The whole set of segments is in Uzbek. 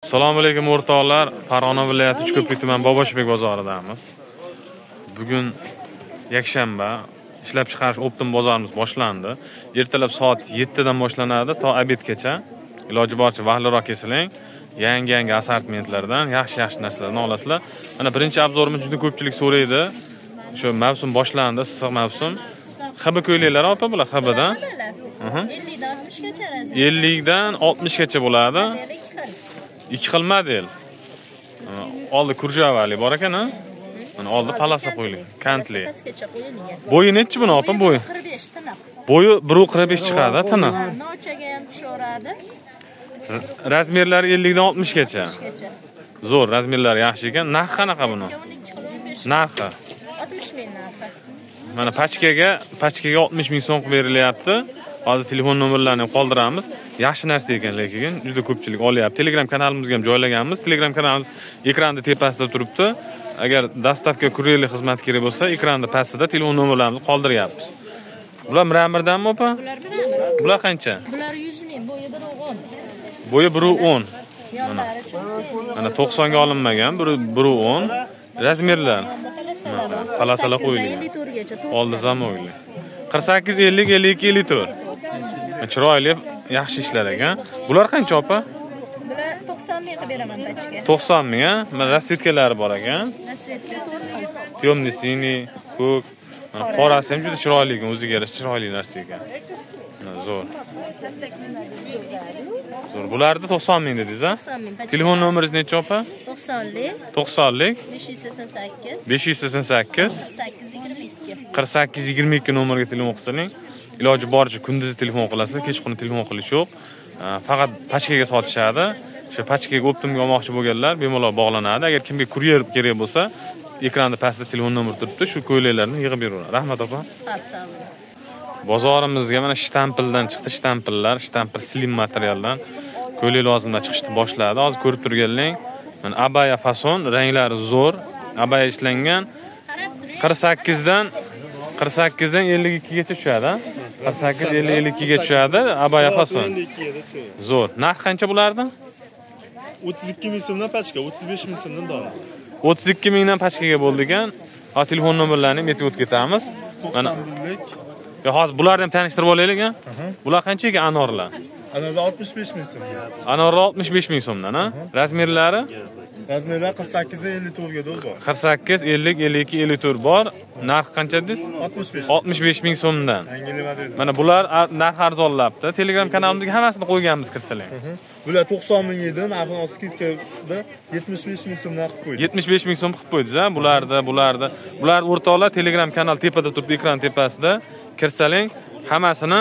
Assalomu alaykum o'rtoqlar. Farg'ona viloyati Uchko'prik tumani Boboshbek bozoridamiz. Bugun yakshanba, ishlab chiqarish optim bozorimiz boshlandi. Ertalab soat 7 dan boshlanadi to obedgacha. Iloji boricha vaqtliroq kelsiling. Yangi-yangi assortimentlardan, yaxshi-yaxshi narsalarni olasizlar. Mana birinchi obzorimiz juda ko'pchilik so'raydi. Shu mavsum boshlandi, issiq mavsum. HB ko'ylaklar opa bular HBdan. 50 dan 60 gacha razmer. 50 dan 60 gacha bo'ladi. Ikki xil model. Oldi kurjavali bor ekan, ha? Mana oldi palasa qo'yilgan, kantli. Bo'yi nechi buni opa bo'yi? 45 tiniq. Bo'yi 1.45 chiqadi, tiniq. Nochaga ham tushaveradi. Razmerlari 50 dan 60 gacha. Zo'r, razmerlari yaxshi ekan. Narxi qanaqa buni? Narxi 60 ming narxi. Mana pachkaga 60 ming so'm qilib berilyapti. Hozir telefon nomerlarini ham qoldiramiz. Yaxshi narsa ekan, lekin juda ko'pchilik olyapti. Telegram kanalimizga ham joylaganmiz. Telegram kanalimiz ekranda tepasida turibdi. Agar dastavka kurerlik xizmati kerak bo'lsa, ekranda pastida telefon nomerlarimizni qoldiryapmiz. Bular mramordanmi opa? Bular mramor. Bular qancha? Bular 100 ming, bo'yi 1.10. Bo'yi 1.10. Mana 90 ga olinmagan, 1.10. Razmerlar. Palasalar qo'yilgan. Oldi zamoyli. 48, 50, 52, 54. Chiroyli, yaxshi ishlar ekan. Bular qancha opa? Bular 90 ming qilib beraman pachka. 90 ming, ha? Mana rasvetkalari bor ekan. Rasvetka 4 xil. Temni, siniy, ko'k. Mana qorasi ham juda chiroyli ekan, o'ziga yarasha chiroyli narsa ekan. Mana zo'r. Zo'r. Bularni 90 ming dedingiz, ha? 90 ming pachka. Telefon nomeringiz necha opa? 90lik. 90lik. 588. 588. 4822. 4822 nomerga telefon qilsang, iloji boricha kunduzi telefon qilasizlar, kechqurun telefon qilish yo'q. Faqat pachkaga sotishadi. O'sha pachkaga optimga olmoqchi bo'lganlar bemalol bog'lanadi. Agar kimga kuryer kerak bo'lsa, ekranda pastda telefon nomeri turibdi, shu ko'ylaklarni yig'ib beraveradi. Rahmat opa. Bozorimizga mana shtampildan chiqdi, shtampillar, shtampil slim materialdan ko'ylak lozimlar chiqishni boshladi. Hozir ko'rib turganlaring, mana abaya fason, ranglari zo'r, abaya ishlangan. 48 dan 52 gacha tushadi. 48 50 52 ga tushadi abaya fason. Zo'r. Narx qancha bulardi? 32 ming so'mdan pachka, 35 ming so'mdan dona. 32 mingdan pachkaga bo'ldi ekan. Ha, telefon nomerlarini ham aytib o'tib ketamiz. Mana hozir bularni ham tanishtirib olaylik, ha? Bular qancha ekan anorlar? Anorlar 65 ming so'm. Anorlar 65 ming so'mdan, ha? Razmerlari? Razmerlar 48 dan 54 ga bor. 48, 50, 52, 54 bor. Narxi qancha dedingiz? 65. 65 ming so'mdan. Mana bular narx arzonlabdi. Telegram kanalimizga hammasini qo'yganmiz, kirsalar. Bular 90 ming edi, narxini osti ketganda 75 ming so'mdan qilib qo'ydik. 75 ming so'm qilib qo'ydingiz, ha? Bularda. Bular o'rtoqlar Telegram kanal tepada turibdi, ekran tepasida. Kirsaling, hammasini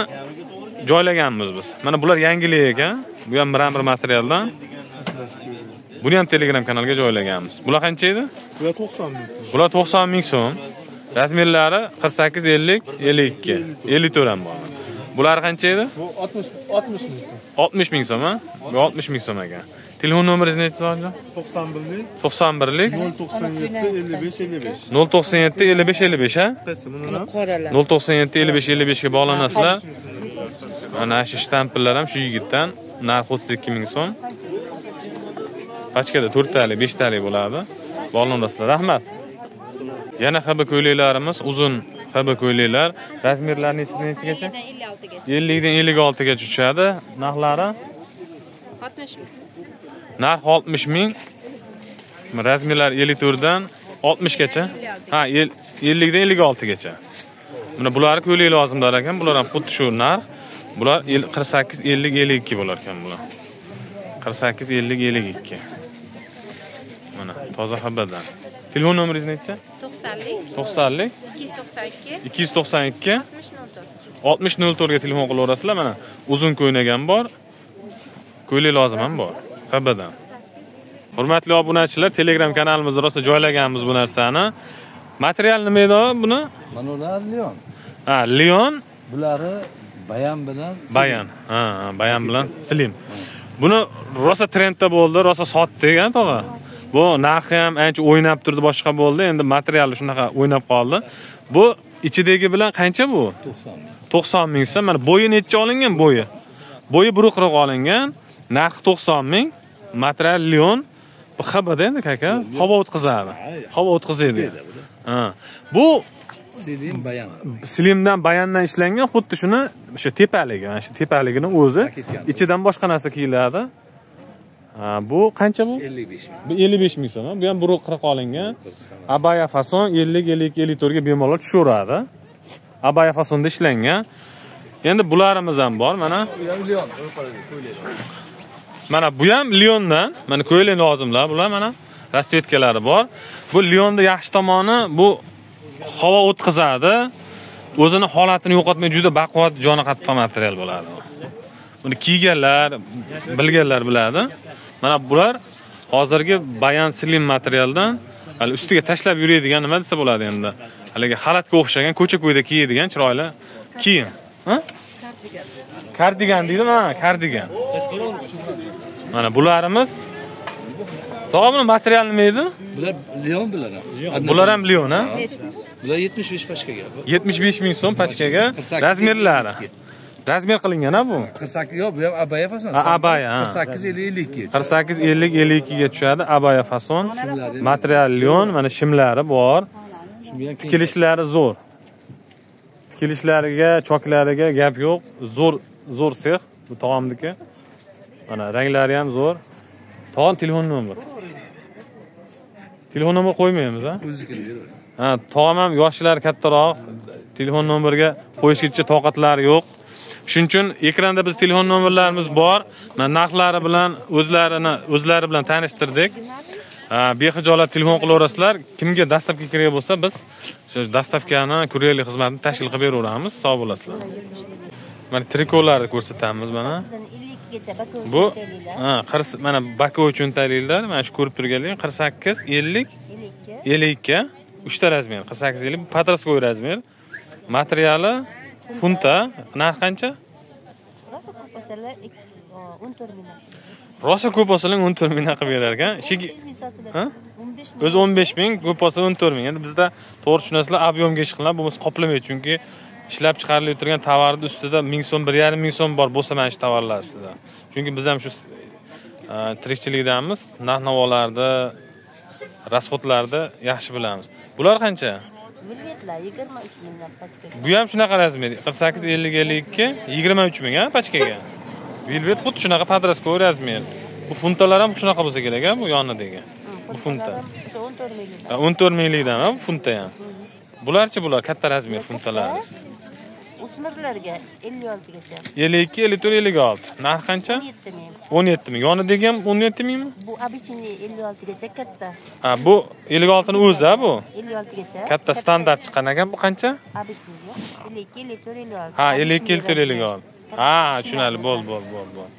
joylaganmiz biz. Mana bular yangilik ekan. Bu ham mramor materialdan. Buni ham Telegram kanalga joylaganmiz. Bular qancha edi? Bular 90 ming so'm. Bular 90 ming so'm. Razmerlari 48, 50, 52, 54 ham bor. Bular qancha edi? Bu 60 ming so'm. 60 ming so'm, ha? Bu 60 ming so'm ekan. Telefon nomeringiz necha so'm? 91lik. 91lik. 097 55 55. 097 55 55, ha? Qaysi buni? 097 55 55 ga bog'lanasizlar. Mana shu shtampillar ham shu yigitdan. Narxi 32 ming so'm. Pachkada 4 talik, 5 talik bo'ladi. Bog'lanasizlar. Rahmat. Yana HB ko'ylaklarimiz, uzun HB ko'ylaklar. Razmerlari nechidan nechigacha? 50 dan 56 gacha. 50 dan 56 gacha tushadi. Narxlari 60 ming. Narx 60 ming. Razmerlar 54 dan 60 gacha. Ha, 50 dan 56 gacha. Mana bular ko'ylak lozimlar ekan. Bular ham xuddi shu narx. Bular 48, 50, 52 bo'lar ekan bular. 48, 50, 52. Mana toza xabardan. Telefon nomeringiz necha? 90lik. 90lik. 292. 292. 60 04. 60 04 ga telefon qilaverasizlar. Mana uzun ko'ynak ham bor. Ko'ylak lozim ham bor. Xabardan. Hurmatli obunachilar, Telegram kanalimizda rosa joylaganmiz bu narsani. Material nima edi buni? Mana ular Leon. Ha, Leon. Bulari bayan bilan bayan. Ha, bayan bilan slim. Buni rosa trendda bo'ldi, rosa sotdik, ha, tog'a. Bu narxi ham ancha o'ynab turdi, boshqa bo'ldi. Endi materiali shunaqa o'ynab qoldi. Bu ichidagi bilan qancha bu? 90 ming. 90 ming so'm. Mana bo'yi necha olingan bo'yi? Bo'yi 1.40 olingan. Narxi 90 ming. Material Leon. Bu xabada endi aka, havo o'tkazadi. Havo o'tkazadi. Ha. Bu Slim bayan. Slimdan bayandan ishlangan, xuddi shuni o'sha tepaligi, mana shu tepaligini o'zi ichidan boshqa narsa kiyiladi. Ha, bu qancha bu? 55 ming. Bu 55 ming so'm. Bu ham 1.40 olingan. Abaya fason 50, 52, 54 ga bemalol tushaveradi. Abaya fasonda ishlangan. Endi bularimiz ham bor, mana. Leon, mana bu ham Leondan, mana ko'ylak lozimlar bular, mana rasvetkalari bor. Bu Leonda yaxshi tomoni bu havo o'tkazadi. O'zini holatini yo'qotmay juda baquvvat, joni qattiq material bo'ladi. Buni kiyganlar, bilganlar biladi. Mana bular hozirgi bayan slim materialdan hali ustiga tashlab yuradigan, nima desa bo'ladi endi. Haligi xalatga o'xshagan, ko'cha-ko'yda kiyadigan chiroyli kiyim. Ha? Kardigan deydimi? Ha, kardigan. Mana bularimiz. Tog'a, buni material nima edi? Bular Leon bular ham. Bular ham Leon, ha? Bular 75 pachkaga. 75 ming so'm pachkaga. Razmerlari. Razmer qilingan ha bu? 48 yo'q, bu ham abaya fason. Abaya, ha. 48 50 52. 48 50 52 ga tushadi abaya fason. Material Leon, mana shimlari bor. Tikilishlari zo'r. Tikilishlariga, choklariga gap yo'q. Zo'r, zo'r sex bu tog'amniki. Mana ranglari ham zo'r. Tog'am telefon nomer. Telefon nomer qo'ymaymiz, ha? O'zikini beravering. Ha, tog'am ham yoshlari kattaroq, telefon nomerga qo'yishgacha toqatlari yo'q. Shuning uchun ekranda biz telefon nomerlarimiz bor. Mana narxlari bilan o'zlari bilan tanishtirdik. Bexijolat telefon qilaverasizlar. Kimga dastavka kerak bo'lsa, biz shu dastavkani, kuryerlik xizmatini tashkil qilib beraveramiz. Sog' bo'lasizlar. Mana trikolarni ko'rsatamiz mana. Bu ha, mana bako cho'ntakliklar, mana shu ko'rib turganlar 48 50 52 3 ta razmer, 48 50 подростковый razmer. Materiali funta, narx qancha? Rosa ko'p olsalar 14 ming. Rosa ko'p olsalar 14 ming qilib berar ekan. Ha? O'zi 15 ming, ko'p olsa 14 ming. Endi bizda to'g'ri tushunasizlar, объемga ish qilinadi, bo'lmasa qoplamaydi, chunki ishlab chiqarilib turgan tovarning ustida 1000 so'm, 1,5 ming so'm bor bo'lsa mana shu tovarlar ustida. Chunki biz ham shu tirikchilikdamiz, narx-navolarni, rasxodlarni yaxshi bilamiz. Bular qancha? Velvetlar 23 mingdan pachkaga. Bu ham shunaqa razmer, 48 50 52 23 ming, ha, pachkaga. Velvet xuddi shunaqa подростковый razmer. Bu funtalar ham shunaqa bo'lsa kerak, ha, bu yonidagi. Bu funta. 14 minglikdan. 14 minglikdan, ha, bu funta ham. Bularchi, bular katta razmer funtalar. O'smirlarga 56 gacha. 52, 54, 56. Narx qancha? 17 ming. 17 ming. Yonidagi ham 17 mingmi? Bu обычный 56 gacha katta. Ha, bu 56 ni o'zi, ha bu? 56 gacha. Katta standart chiqqan ekan. Bu qancha? Обычный yo'q. 52, 54, 56. Ha, 52, 54, 56. Ha, tushunarli. Bo'l, bo'l, bo'l, bo'l.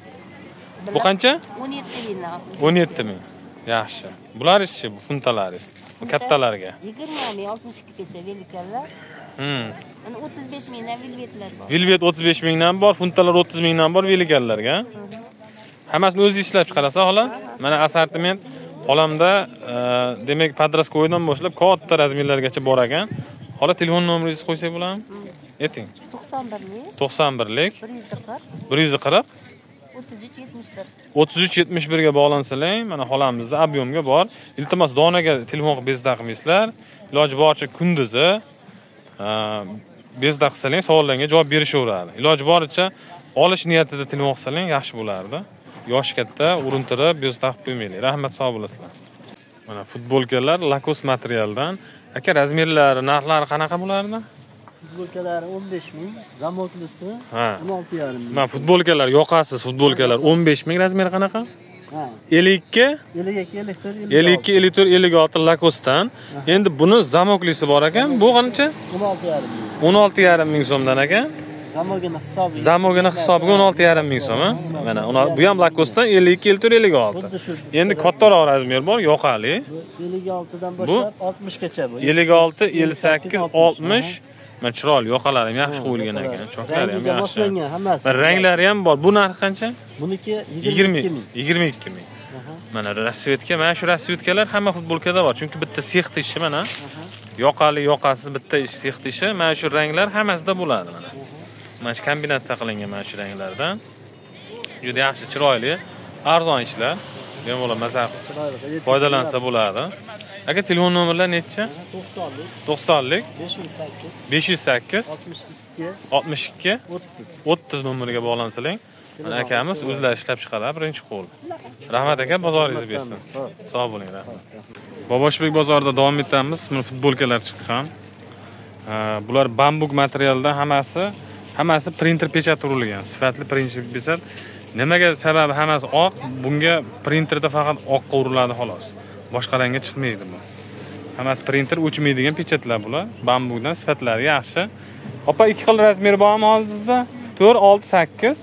Bu qancha? 17 ming. 17 ming. Yaxshi. Bular ishi, bu funtalaringiz. Bu kattalarga. 20 ming, 62 gacha velikanlar. Mana 35 mingdan velvetlar bor. Velvet 35 mingdan bor, funtalar 30 mingdan bor velikanlarga. Hammasini o'zingiz ishlab chiqarasiz, xola? Mana assortiment xolamda, demak, подростковыйdan boshlab katta razmerlargacha bor ekan. Xola, telefon nomeringizni qo'ysak bo'ladimi? Ayting. 91lik. 91lik. 140. 140. 33 71. 33 71 ga bog'lansalar, mana xolamizda объемga bor. Iltimos, donaga telefon qilib bezda qilmaysizlar. Iloji boricha kunduzi bezda qilsalang, savollarga javob berishaveradi. Iloji boricha olish niyatida telefon qilsalang yaxshi bo'lardi. Yoshi katta, urintirib bezda qilib qo'ymaylik. Rahmat, sog' bo'lasizlar. Mana futbolkalar Lacoste materialdan. Aka, razmerlari, narxlari qanaqa bo'lardi? Futbolkalari 15 ming, zamoklisi 16,5 ming. Mana futbolkalar, yoqasiz futbolkalar 15 ming, razmeri qanaqa? Ha. 52, 52, 54, 52, 54, 56 Lacoste'dan. Endi buni zamoklisi bor ekan. Bu qancha? 16,5 ming. 16,5 ming so'mdan ekan. Zamogini hisobiga. Zamogini hisobiga 16,5 ming so'm, ha? Mana bu ham Lacoste'dan 52, 54, 56. Endi kattaroq razmer bor, yoqali. 56 dan boshlab 60 gacha bu. 56, 58, 60. Mana chiroyli yoqalari ham yaxshi qo'yilgan ekan, choklari ham yaxshi. Hammasi. Ranglari ham bor. Bu narxi qancha? Buniki 22 ming. 22 ming. Mana rasvetka, mana shu rasvetkalar hamma futbolkada bor, chunki bitta sexda ishi mana. Yoqali, yoqasiz bitta ish sexda ishi. Mana shu ranglar hammasida bo'ladi mana. Mana shu kombinatsiya qilingan mana shu ranglardan. Juda yaxshi, chiroyli, arzon ishlar. Bemalol maza Chiroyli. foydalansa bo'ladi. Aka, telefon nomerlar nechi? 90lik 90lik 508 508 62 62 30. 30 nomeriga bog'lansalang, mana akamiz o'zlari ishlab chiqaradi, birinchi qo'l. Rahmat aka, bozoringiz bersin. Sog' bo'ling, rahmat. Boboshbek bozorida davom etamiz. Mana futbolkalar chiqqan. Bular bambuk materialdan hammasi printer pechat urilgan. Sifatli printer pechat. Nimaga sababi hammasi oq? Bunga printerda faqat oqqa uriladi xolos. Boshqa rangga chiqmaydi bu. Hammasi printer o'chmaydigan pechatlar bular. Bambukdan, sifatlari yaxshi. Opa, ikki xil razmer bormi oldingizda? 4 6 8.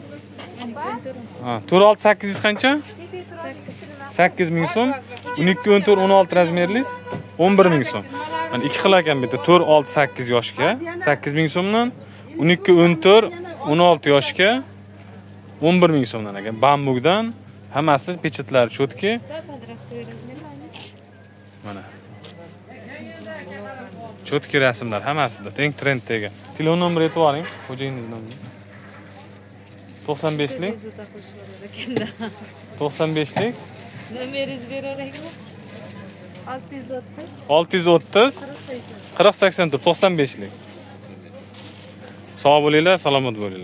Ha, 4 6 8 qancha? 8 ming so'm. 12 14 16 razmerliz 11 ming so'm. Mana ikki xil ekan bitta 4 6 8 yoshga 8 ming so'mdan, 12 14 16 yoshga 11 ming so'mdan ekan. Bambukdan hammasi, pechatlari чётки. Mana. Чётки rasmlar hammasida, teng trenddagi. Telefon nomeri aytib oling, xo'jayiningiz nomeri. 95lik 95lik Nomeringizni beraveraymi? 630 630 40 84 95lik. Sog' bo'linglar, salomat bo'linglar.